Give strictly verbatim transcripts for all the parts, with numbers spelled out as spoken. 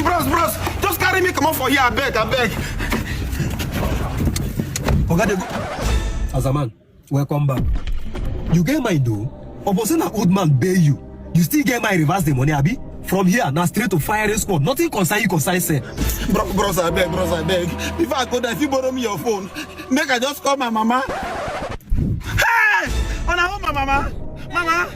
Bros, bros, just carry me comot for here, abeg, abeg. Oga dey go. As a man, welcome back. You get mind though? Obo say na old man bail you. You still get mind reverse the money, abi? From here, na straight to firing squad. Nothing concern you, concern sir. Bro, bros, abeg, bros, abeg. Before I go there, if you borrow me your phone, make I just call my mama. Hey! Una hold my mama. Mama.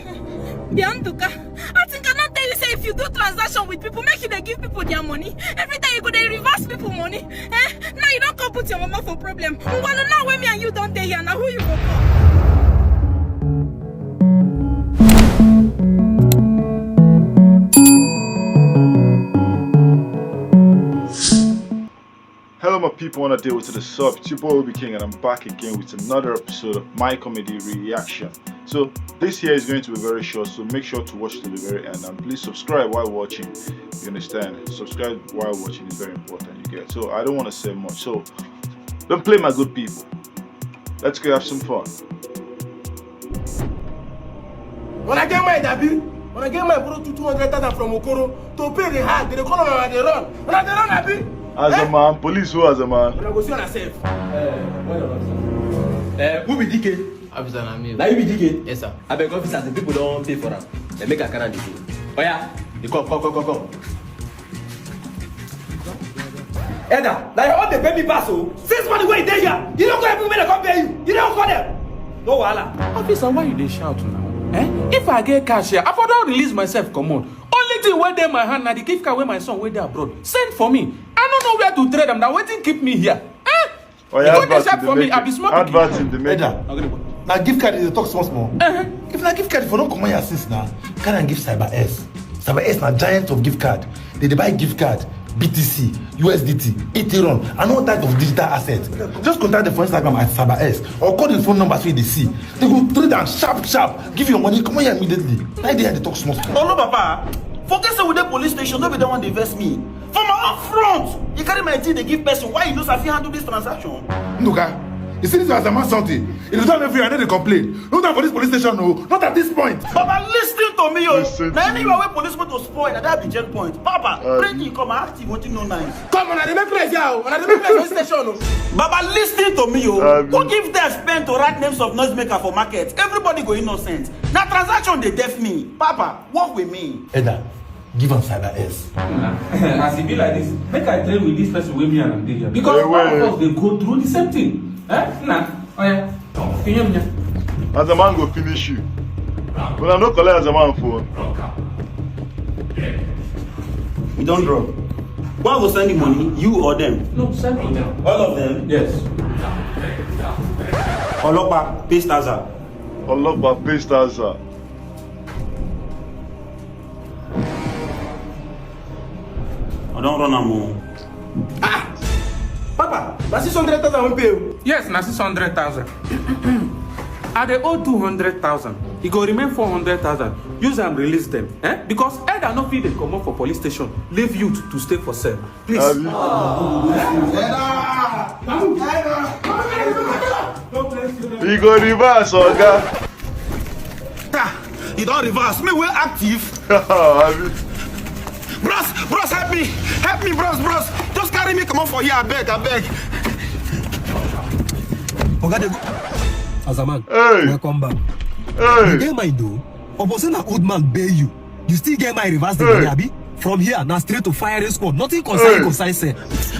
Bianduka, I think I don't tell you say if you do transaction with people, make you dey give people their money. Every time you go dey reverse people money. Eh? Now you don't come put your mama for problem. Ngwanu, now when me and you don't dey here, now who you go call? Hello, my people, on a day with the sub. It's your boy Obi King, and I'm back again with another episode of my comedy reaction. So this here is going to be very short, so make sure to watch to the very end, and please subscribe while watching. You understand? Subscribe while watching is very important. You get? So I don't want to say much. So don't play, my good people. Let's go have some fun. When I get my debut, when I get my bro to two hundred thousand from Okoro to pay the hard, they call on and they run. When I they run, abi. As a man, police who as a man? When I go see on myself. Eh, who be D K? Officer na me. Na you be D K? Yes sir. Abeg, officer, the people don pay for am. Dem make I carry am dey go. Oya, dey come, come, come, come, come. Elder, na your own dey pay me pass o. Since morning wey you dey here, you no go help me make dem come pay you. You no call dem. No wahala. Officer, why you dey shout now? Eh? If I get cash here, I for don release myself comot. Only thing wey dey my hand na the gift card wey my son wey dey abroad send for me. I no know where to trade am, na wetin keep me here. Eh? Oya, advert in the making. Advert in the making. Elder, na gift card you dey talk small small. If na gift card, you for don comot here since na. Carry am give Cyber S. Cyber S na giant of gift card. They dey buy gift card, B T C, U S D T, Ethereum, and all type of digital asset. Just contact them for Instagram at Cyber S or call the phone numbers wey you dey see. They go trade am sharp sharp, give you your money, comot here immediately. Na you dey here dey talk small small. Olo papa, forget say we dey police station, no be that one dey vex me. For my own front, you carry my thing dey give person, why you no sabi handle this transaction? Nduka, you see this as a man something. If you tell me free, I no dey complain. No time for this police station o. Not at this point. Baba, listen to me o. Listen to me. Na anywhere wey police motor spoil, na that be checkpoint. Papa, break in, come active, wetin no nice. Come on, I dey make place here o. Una dey make place for this station o. Baba, listen to me o. Who give deaf pen to write names of noisemaker for market? Everybody go innocent. Na transaction dey deaf me. Papa, work with me. Elder, give am Cyber S. As e be like this, make I train with this person wey me and am dey here, because all of us dey go through the same thing. Eh? Na, oya, finish me. As a man go finish you. Una no collect as a man phone. We don draw. Who go send the money? You or them? No, send for them. All of them? Yes. Olopa, pay stanza. Olopa, pay stanza. I don run am o. Ah! Papa, na six hundred thousand I wan pay o. Yes, na six hundred thousand. I dey owe two hundred thousand. E go remain four hundred thousand. Use am release dem. Eh? Because elder no fit dey comot for police station, leave youth to stay for cell. Please. Abi. E go reverse, oga. You don reverse. Me wey active. Abi. Bros, bros, help me. Help me, bros, bros. Just carry me comot for here, abeg, abeg. Oga dey go. As a man, hey, welcome back. Hey. You get mind though? Obo say na old man bail you. You still get mind reverse the money, abi? From here, na straight to firing squad. Nothing concern you, concern sir.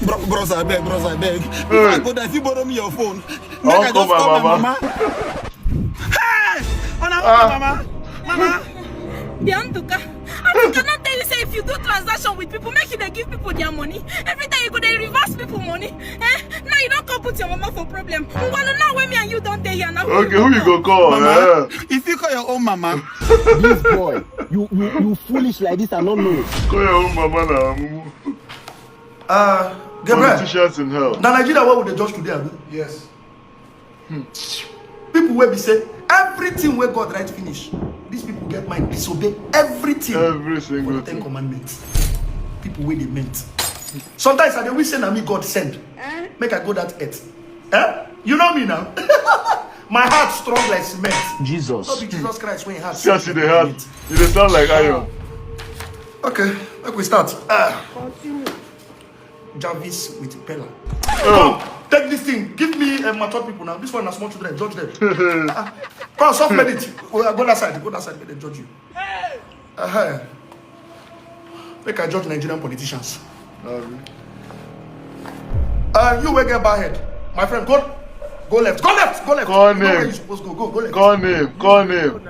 Bro, bros, abeg, bros, abeg. Before I go there, if you borrow me your phone, make I just call my mama. Hey! Una hold my mama. Mama. Bianduka, I think I don tell you say if you do transaction with people, make you dey give people their money. Every time you go dey reverse people money. Eh? Now you don come put your mama for problem. Ngwanu, now wey me and you don dey here now. Okay, who you go call? Mama, eh? If you call your own mama. This boy, you you you foolish like this, I no know. Call your own mama na mumu. Uh, Gabriel. Politicians in hell. Na Nigeria wey we dey judge today, abi? Yes. Hmm. People wey be say everything wey God write finish, these people get mind disobey everything. Every single thing. Ten commandments. People wey dey meant. Sometimes I dey wish say na me God send. Eh? Make I go that earth. Eh? You know me now. My heart strong like cement. Jesus. No be Jesus Christ wey hard. See as you dey hard. You dey sound like iron. Okay, make we start. Ah. Jarvis with Pella. Oh. Come, take this thing. Give me uh, mature people now. This one are small children. Judge them. Ah, come, soft medic. Go, go that side. Go that side. Let them judge you. Uh-huh. Make I judge Nigerian politicians. Um, uh, you will get bad head. My friend, go, go left. Go left. Go left. Call you know where name. You supposed to go. Go, go left. Call name. Call name.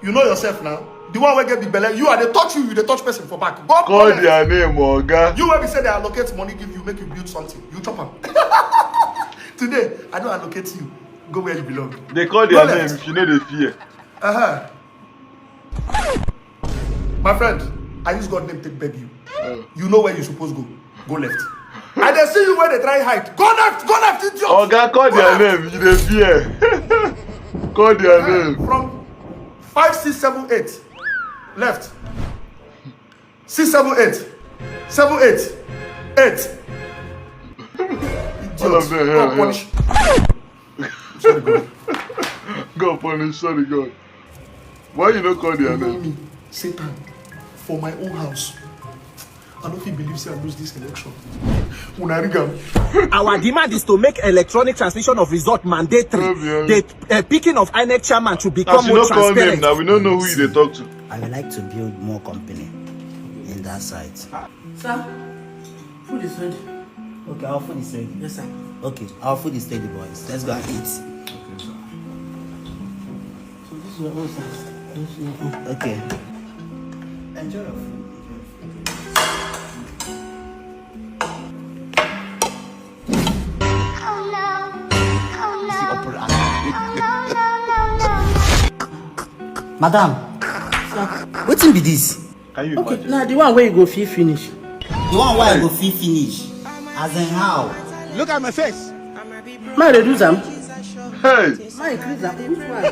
You know yourself now. The one wey get big belle, you are dey touch you, you dey touch person for back. Go Call collect. Their name, oga. You wey be say they allocate money give you, make you build something. You chop am. Today, I don't allocate you. Go where you belong. They call their Go name left. If you know they fear. Uh-huh. My friend, I use God name take beg you. Oh. You know where you suppose go. Go left. I dey see you where they try hide. Go left, go left, idiot. Oga, call Go their left. Name. You dey fear. Call their name. From five, six, seven, eight. Left. Six, seven, eight. Seven, eight. Eight. Idiot. All of them, yeah, God yeah. Punish. Sorry, God. God punish. Sorry, God. Why you no call their name? Me, Satan, for my own house. I don't feel believe say I lose this election. Una rig am. Our demand is to make electronic transmission of result mandatory. No be The uh, picking of INEC chairman to become As you more no call name, transparent. Now we don't know who you dey talk to. I would like to build more company in that site. Sir, food is ready. Okay, our food is ready. Yes, sir. Okay, our food is ready, boys. Let's go and eat. Okay, sir. So this is your own, sir. This is your own. Okay. Enjoy your food. Madam, wetin be this? Can you Okay, imagine? Now the one where you go feel finish. The one where I go feel finish. As in how? Look at my face. My reduce am. Hey! My increase am. Which one?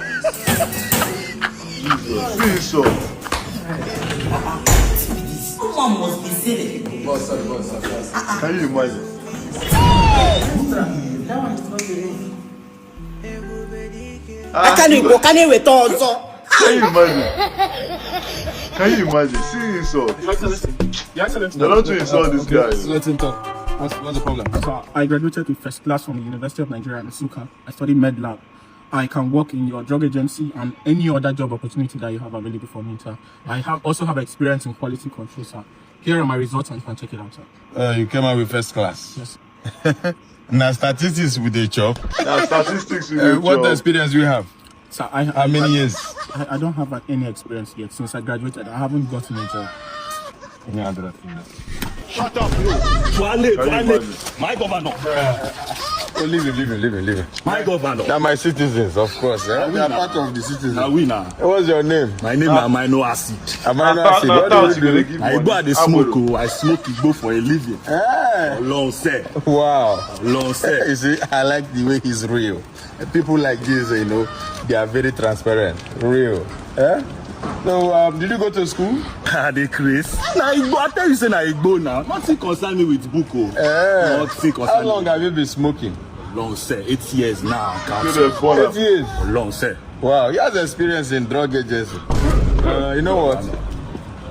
Jesus. See insult. Someone must be silly. Boss, sorry, boss, sorry, boss. Can you imagine? That one is not the way. Ah, Aka na-ekwu, ka na-eweta ọzọ. Can you imagine? Can you imagine? See insult. Your Excellency. Your Excellency. They don't insult this guy. Let him talk. What's, what's the problem? So I graduated with first class from the University of Nigeria, Nsukka. I studied med lab. I can work in your drug agency and any other job opportunity that you have available for me, sir. I have also have experience in quality control, sir. Here are my results, and you can check it out, sir. Uh, you came out with first class. Yes. Na statistics with a chop. Na statistics with Uh, a what chop. Experience do you have? Sir, I, How many I, years? I, I don't have any experience yet. Since I graduated, I haven't gotten a job. Any other thing? Shut up, you. Tuale, Can you Tuale. Imagine? My governor. Oh, leave him, leave him, leave him, leave him. My governor. They're my citizens, of course. Eh? They are part of the citizens. Now we now. What's your name? My name is Amino Acid. Amino Acid. What do you do? I go at the smoke. Oh, I smoke Igbo for a living. Eh. Long set. Wow. Long set. You see, I like the way he's real. People like this, you know, they are very transparent. Real. Eh? So, um, did you go to school? Ah, they craze. Na Igbo. I tell you, say na Igbo now. Nothing concern me with book. Oh. Eh. Nothing concern How long me. Have you been smoking? Long, sir. Eight years now. Eight years. Long, sir. Wow, he has experience in drug agency. Uh, you know what?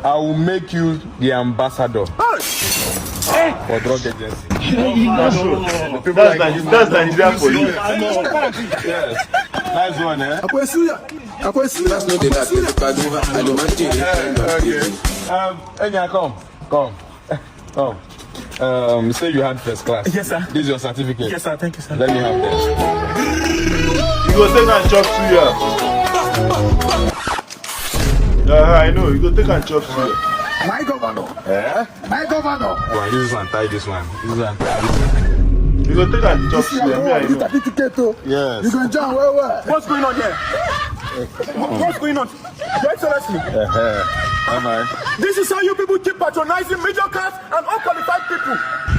I will make you the ambassador for drug agency. That's true. That's, like Nigeria for you. Yes. Nice one, eh? Akwesiya. Akwesiya. That's not the last. I don't want to. Okay. Um, Enya, come. Come. Come. Um, say you had first class. Yes, sir. This is your certificate. Yes, sir. Thank you, sir. Let me have this. You go take and chop suya. Yeah, I know. You go take and chop suya. My governor. Eh? My governor. Well, this one, tie this one. This one, tie this one. You go take and chop suya. Me, I know. Ticket, oh. Yes. You go enjoy well, well. What's going on here? What- What's going on? Your Excellency. Uh-huh. Am I? This is how you people keep patronizing middle class and unqualified people.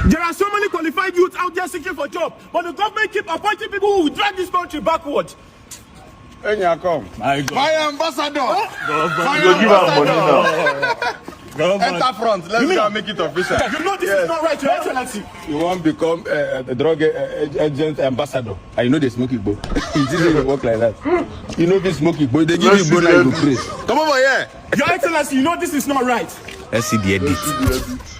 There are so many qualified youths out there seeking for job, but the government keep appointing people who will drag this country backward. Enya, come. My God. My ambassador. Governor. My You go give am money ambassador. Now. Enter front. Let's go and make it official. You know this is not right, Your Excellency. You wan become uh, a drug uh, agent ambassador, and you know they smoke igbo. It doesn't work like that. You know this smoke igbo. They give you igbo now, you go craze. Come over here. Your Excellency, you know this is not right. S C D edit.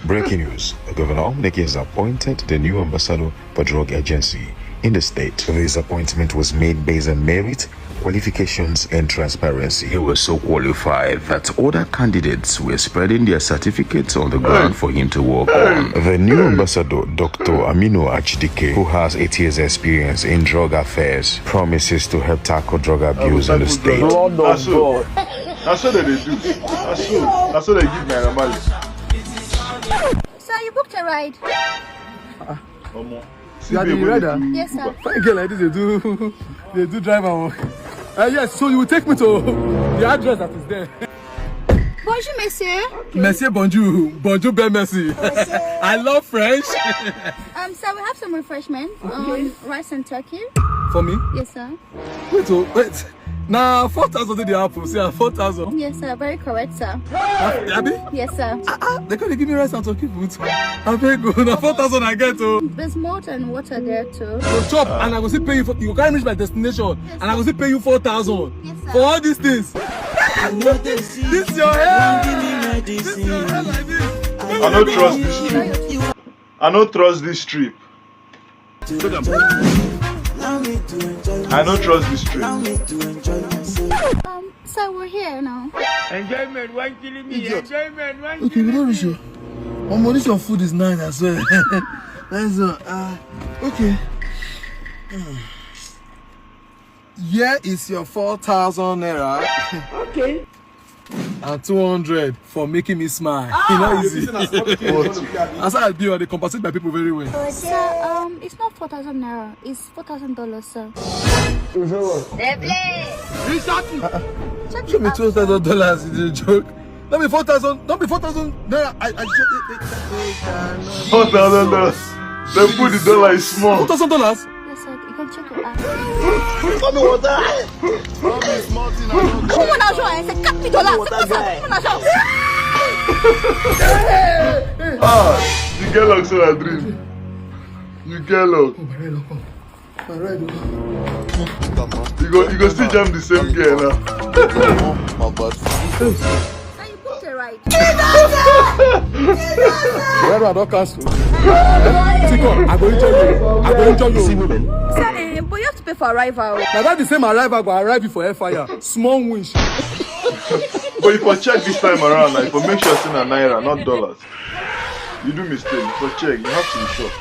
Breaking news. Governor Omneke has appointed the new ambassador for drug agency in the state. This appointment was made based on merit, qualifications, and transparency. He was so qualified that other candidates were spreading their certificates on the ground for him to work on. The new ambassador, Doctor Aminu Achidike, who has eight years' experience in drug affairs, promises to help tackle drug abuse in the state. Lord of God. That's what they do. That's what, that's what they give my normally. Sir, you booked a ride. Omo. You are the rider? Yes, sir. Fine girl like this, they do, they do driver work. Uh, yes, so you will take me to the address that is there. Bonjour, monsieur. Monsieur, bonjour. Bonjour, belle merci. I love French. Um, sir, we have some refreshment. Um, rice and turkey. For me? Yes, sir. Wait, oh, wait. Now, four thousand did the apple. See, four thousand. Yes, sir. Very correct, sir. Abi? Yes, sir. Ah, ah, they can't give me rice and turkey food. I beg you. Now, four thousand I get, oh. There's malt and water there, too. Go chop, and I go still pay you for, you can't reach my destination, and I go still pay you four thousand Yes, sir. for all these things. This your hair. This your hair like this. I don't trust this trip. I don't trust this trip. I don't trust this trip. Um, so we're here now. Enjoyment, one killing me. Idiot. Enjoyment, one Okay, we don't reach you. Omo, this your food is nice as well. Nice one. Uh, okay. Here is your four thousand naira. Okay. And two hundred for making me smile. You know, easy. As I do, I dey compensate my people very well. Sir, um, it's not four thousand naira. It's four thousand dollars, sir. Show me two thousand dollars is a joke. Don't be four thousand. Don't be four thousand naira. I, I, Four thousand dollars. They put the dollar is small. Four thousand dollars. Yes, sir. You can check your app. Come on, water. Come on, now, show. I said, cut me dollars. Come on, now, show. Ah, you get luck, so I dream. You get luck. Oh, my red, come. My red. You go, you go still jam the same girl now. My bad. Sir, you booked a ride. Red one don cancel. Tikon, I go enjoy you. I go enjoy you. Sir, eh, but you have to pay for arrival. Now that the same arrival go arrive you for hellfire. Small wish. But if I check this time around, like, if I make sure it's in a naira, not dollars. You do mistake. If I check, you have to be sure.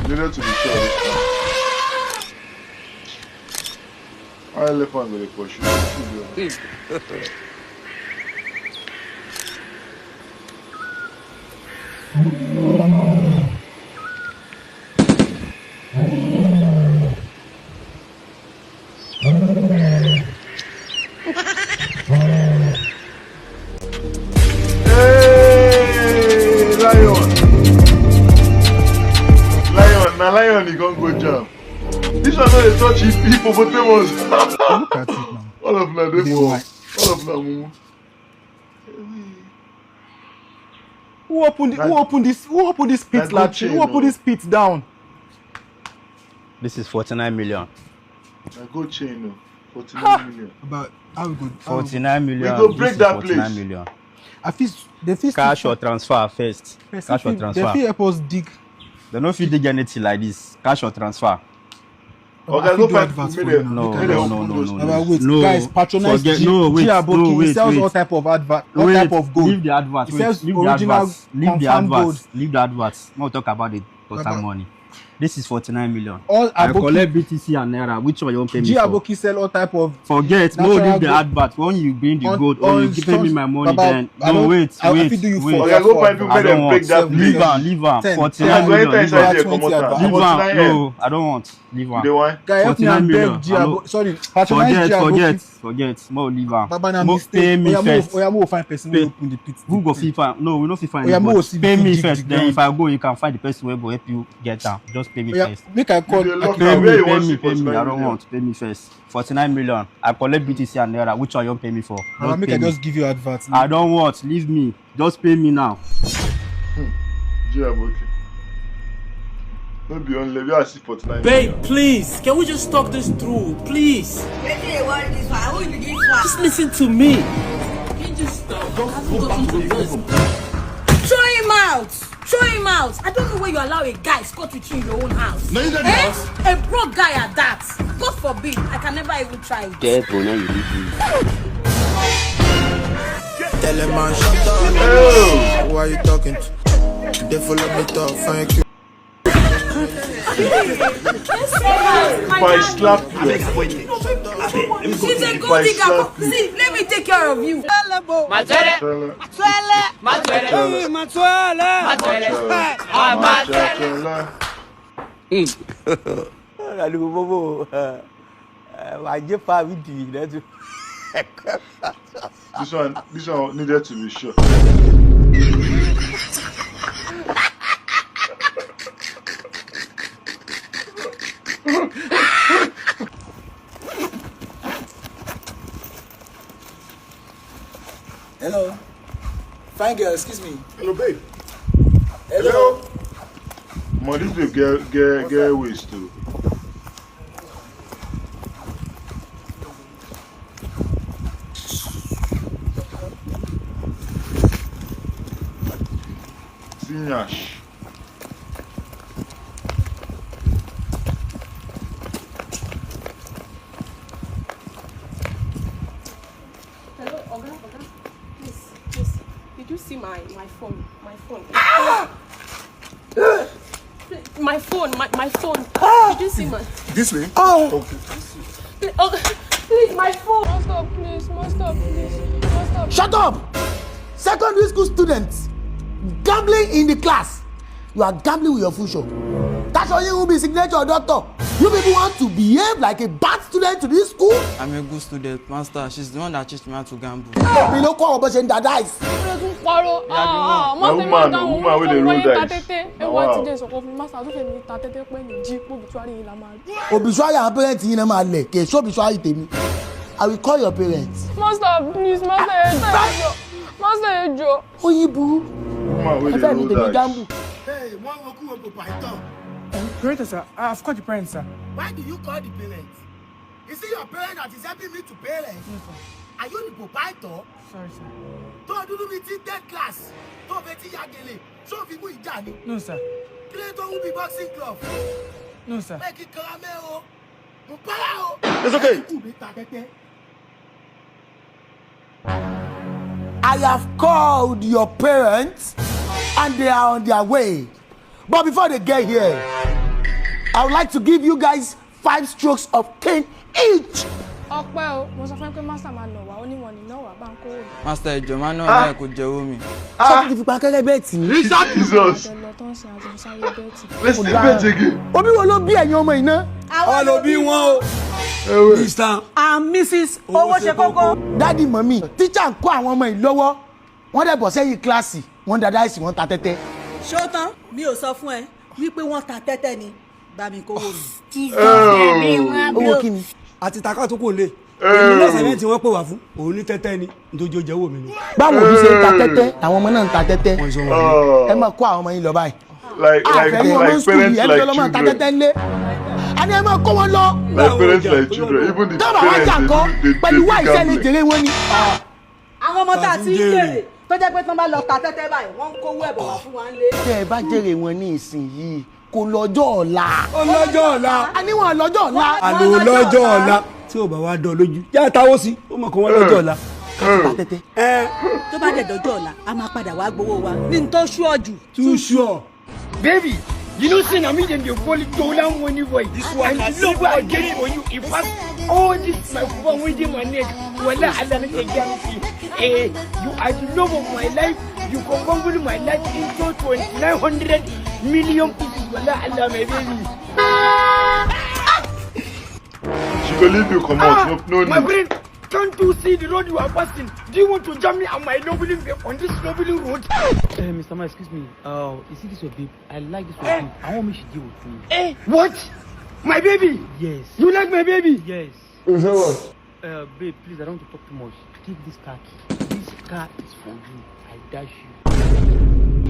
You needed to be sure this time. Why elephant go dey pursue? Hey, lion! Lion, na lion he come go jam. This one no dey touch hip- hippopotamus. Look at it now. All of na dey Dey for white. All of na mumu. Who opened the, who opened this who opened this pit Like latrine? Who goat chain, opened this pit down? This is forty-nine million. Na goat chain o. Forty-nine million. About how we go how we go- Forty-nine million. We go break This is that forty-nine place. million. I fit they fit Cash or transfer first. person Cash or fit- transfer. They fit help us dig. They no fit dig anything like this. Cash or transfer. Oga, I go fit do find advert people, for make you dem- now. No, Make no, dem no, open no, those no, Baba, no. Wait, No, guys, patronize forget, G, no, wait, G Aboki. no, wait, He sells wait. all type of advert, all Wait, type of gold. Leave the advert. He Wait, sells leave the original advert. Leave the confirmed advert. gold. Leave the advert. No talk about the important Baba. Money. This is forty-nine million. All I Aboki- collect B T C and naira. Which one you want pay me G for? Aboki sell all type of Forget. No, natural leave the gold. Advert. When you bring the On- gold, or on you give me stones, my money, Baba, then I no, don't- wait, I, I wait, fit do you wait. four. Oga, go Four. find people, I make don't dem want. break that Seven. Leave place. am, leave am. Ten. Forty-nine Oga, go million. enter Leave inside am. there, comot am. Ten. Leave am. Ten. No, I don't want. Leave You am. dey wine? Guy, help me and Forty-nine beg million. G I Abo- know. Sorry, patronize Forget, G Aboki. Forget, forget. Mo leave am. Baba, na Mo- mistake. Pay me Oya, mo- first. Oya, mo find person wey Pay- open the pit. Who go fit find? No, we no fit find Oya, mo anybody. see Pay the me big first. dig Then down. If I go, you can find the person wey go help you get am. Just Pay me first. Make I call. Pay me, pay me, pay me. I don't want. Pay me first. Forty-nine million. I collect B T C and Naira. Which one you pay me for? Ah, make I just give you advert. I don't want. Leave me. Just pay me now. Hmm. Jay Aboki. No be only we are see forty-nine million. Babe, please, can we just talk this through, please? Wetin dey worry this one? Who be this one? Just listen to me. Can you just stop? Don't go back to the first. Throw him out. Throw him out. I don't know where you allow a guy squat with you in your own house. No, you don't. Eh? A broke guy at that. God forbid. I can never even try it. Devil, now you leave me. Tell a man shut up. Oh. Who are you talking to? They follow me talk, thank you. If I slap you. She's a gold digger. See, let me take care of you. Matswele. Matswele. Matswele. Matswele. Matswele. Matswele. Alùpùpù. Wàá jẹ́ fáwọn ìdí rẹ̀ tún. This one, this one needed to be shot. Hello. Fine girl, excuse me. Hello, babe. Hello. Hello. Mo, this babe get, get, get waist too. Zinyash. Hello, Oga, Oga. Please, please. Did you see my, my phone? My phone. Ah! My phone, my, my phone. Ah! Did you see my... This way? Oh! Okay. Please, oh, please, my phone. Master, please, master, please, master. Shut up! Secondary school students gambling in the class. You are gambling with your future. That's why you will be signature doctor. You people want to behave like a bad student to this school? I'm a good student, master. She's the one that teach me how to gamble. Mi ló kọ́ ọ bó ṣe ń da dice. Ó lè tún parọ́. Yeah, the one. Ah, ah, má tẹ̀lé ọ̀gá wọn, woman wey dey roll dice. Ẹ wá ti dé sọ̀kọ́ fún mi, master, tó fẹ́ mi ta tẹ́tẹ́ pé ní jí, pé obituary yìí la máa rí. Obituary àwọn parents yìí náà máa lẹ̀, kì í ṣe obituary tèmi. I will call your parents. Master, please, master, ẹ jọ̀ọ́. Master, ẹ jọ̀ọ́. Oyin burú. Woman wey dey roll dice. Ẹ fẹ́ mi tèmi gamble. Hey, wọ́n wo kúrò kò pàìtàn. Greater, sir. I've called the parents, sir. Why do you call the parents? Is it your parent that is helping me to pay rent? No, sir. Are you the proprietor? Sorry, sir. Tó o dúdú bíi ti third class, tó o fẹ́ ti ya gèlè, ṣé o fi mú ìjà ni? No, sir. Kí ló tó wú bí boxing glove? No, sir. Bẹ́ẹ̀ kí karamẹ́ o, mo para o. It's okay. Kú mi ta tẹ́tẹ́. I have called your parents and they are on their way. But before they get here, I would like to give you guys five strokes of cane each. Ọpẹ́ o, mo sọ fún ẹ pé master máa nà wá, ó ní wọn ní náà wá bá ń kó wò. Master, ẹ jọ̀ọ́, má nà mí, ẹ kò jẹ owó mi. Ṣé o ti fi pankẹ́rẹ́ bẹ́ẹ̀ tì í? Jesus. Àjọ lọ tó ń sin àti sáré bẹ́ẹ̀ tì. Let's do bet again. Òbí wo ló bí ẹ̀yin ọmọ yìí ná? Àwa ló bí wọn o. Mister and Missus Owó ṣe kókó. Dádì, mọ́mì, tíṣà ń kọ́ àwọn ọmọ yìí lọ́wọ́. Wọ́n dẹ̀ bọ̀ sẹ́yìn kíláàsì, wọ́n ń da dice, wọ́n ń ta tẹ́tẹ́. Ṣé ó tán? Mi ò sọ fún ẹ wípé wọ́n ta tẹ́tẹ́ ni. Bá mi kówó mi. Jesus, ẹbí wọn bí o. Owó kí ni? Àti takà tó kò lè. Èmi náà sẹ́mẹ́ǹtì wọ́n pè wá fún. Òun ní tẹ́tẹ́ ni. Nítorí ó jẹ́ owó mi ni. Báwo òbí ṣe ń ta tẹ́tẹ́, àwọn ọmọ náà ń ta tẹ́tẹ́. Wọ́n sọ wọn. Ẹ máa kó àwọn ọmọ yín lọ báyìí. Like, like, àfẹ́yìn ọmọ like skul parents, yìí, ẹ like lọ máa ta children. Tẹ́tẹ́ ńlé. A ní ẹ máa kó wọn lọ. Like parents, like children, even the parents, they do, they do gambling. Tọ́ba wá jà kọ́, pẹ̀lú wá ìṣẹ̀lẹ̀ jèrè wọn ni. Àwọn ọmọ tá a ti ń jèrè, tó jẹ́ pé tán bá lọ ta tẹ́tẹ́ báyìí, wọ́n ń kówó ẹ̀bọ̀ wá fún wa ńlé. Tẹ́ ẹ bá jèrè wọn ní ìsinyìí, kò lọ́jọ́ ọ̀la. Ó lọ́jọ́ ọ̀la. A ní wọn lọ́jọ́ ọ̀la. Àlọ́ lọ́jọ́ ọ̀la. Tí ò bá wá dán lójú, yá táwọ́ sí, ó mọ̀ kó wọ́n lọ́jọ́ ọ̀la. Ká fi ta tẹ́tẹ́. Ẹ. Tó bá dẹ̀ dọ́jọ́ ọ̀la, a máa padà wá gbowó wa. Ní n tó ṣú ọ jù. Too sure. Baby, you know say na me dem dey call Dolan Money Boy. This one, and the love wey I get for you, in fact, all this my woman wey dey my neck, wallahi Allah, make I guarantee. Eh, you are the love of my life. You can bundle my life into twenty-nine hundred million pieces. Wallahi Allah, my baby. She go leave you comot. Ah, no, no need. My friend, Can't you see the road you are passing? Do you want to jam me and my lovely babe on this lovely road? Uh, Mister Man, excuse me. Uh, you see this your babe? I like this your babe. I want me she deal with me. Eh, what? My baby? Yes. You like my baby? Yes. Is that what? Uh, babe, please, I don't want to talk too much. Take this car key. This car is for you. I dash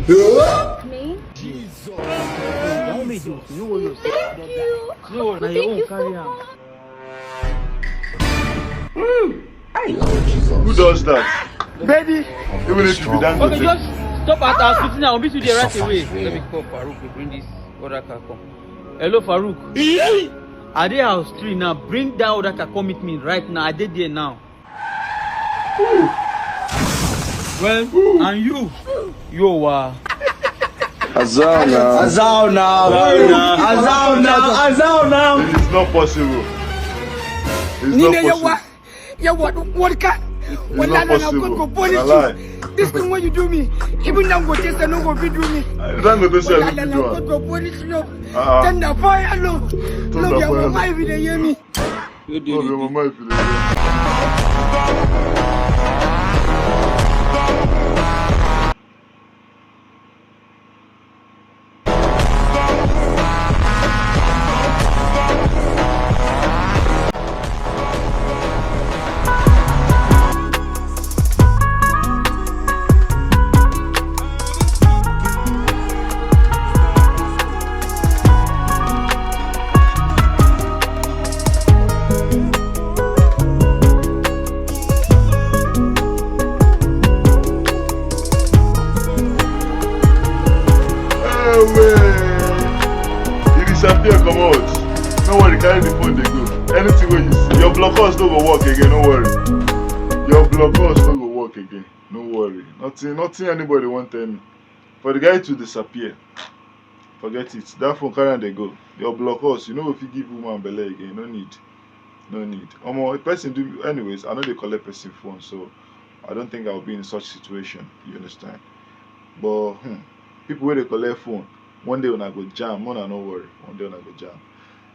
you. Me? Jesus. Don't make you. No worry yourself. Thank you. No worry. Now your own, carry on. Who does that? Baby. Even if you be done Okay, with it. Just stop at our sitting. I'll meet you there right away. Let me call Farouk to bring this other car come. Hello, Farouk. I dey house three now. Bring that other car come meet me right now. I dey there now. Well, and you? You are. Azao now. Azao now. Azao now. Azao now. It's not possible. It's Nina, not yawa, possible. yawa, what car? Well, not I don't possible. Go punish Lie. You. This thing what you do me. Even now go test and no go be do me. Dangote say I Well, no I fit don't do Go am. Go punish you. Uh-uh. Then the fire alone. Thunder No, your fire. Mama even dey hear me. No be mama if you dey. Ewe! You disappear comot. No worry, carry the phone dey go. Anything wey you see, your blockers no go work again. No worry, your blockers no go work again. No worry, nothing, nothing anybody wan tell me. For the guy to disappear, forget it. That phone carry am dey go. Your blockers, you no go fit give woman belle again. No need. No need. Omo, if person do, anyways, I no dey collect person phone, so I don't think I will be in such situation. You understand? But hmm, people wey dey collect phone, one day una go jam. Una no worry, one day una go jam.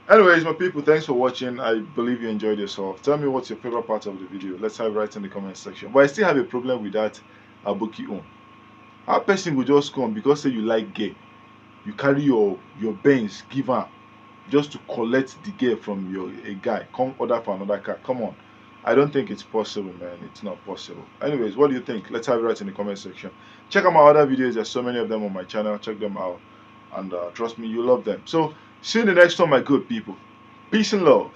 Anyways, my people, thanks for watching. I believe you enjoyed yourself. Tell me what's your favorite part of the video. Let's have it right in the comment section. But I still have a problem with that Aboki own. How person go just come because say you like gay, you carry your your Benz give am just to collect the girl from your a guy, come order for another car. Come on. I don't think it's possible, man. It's not possible. Anyways, what do you think? Let's have it right in the comment section. Check out my other videos. There's so many of them on my channel. Check them out. And uh, trust me, you love them. So, see you in the next one, my good people. Peace and love.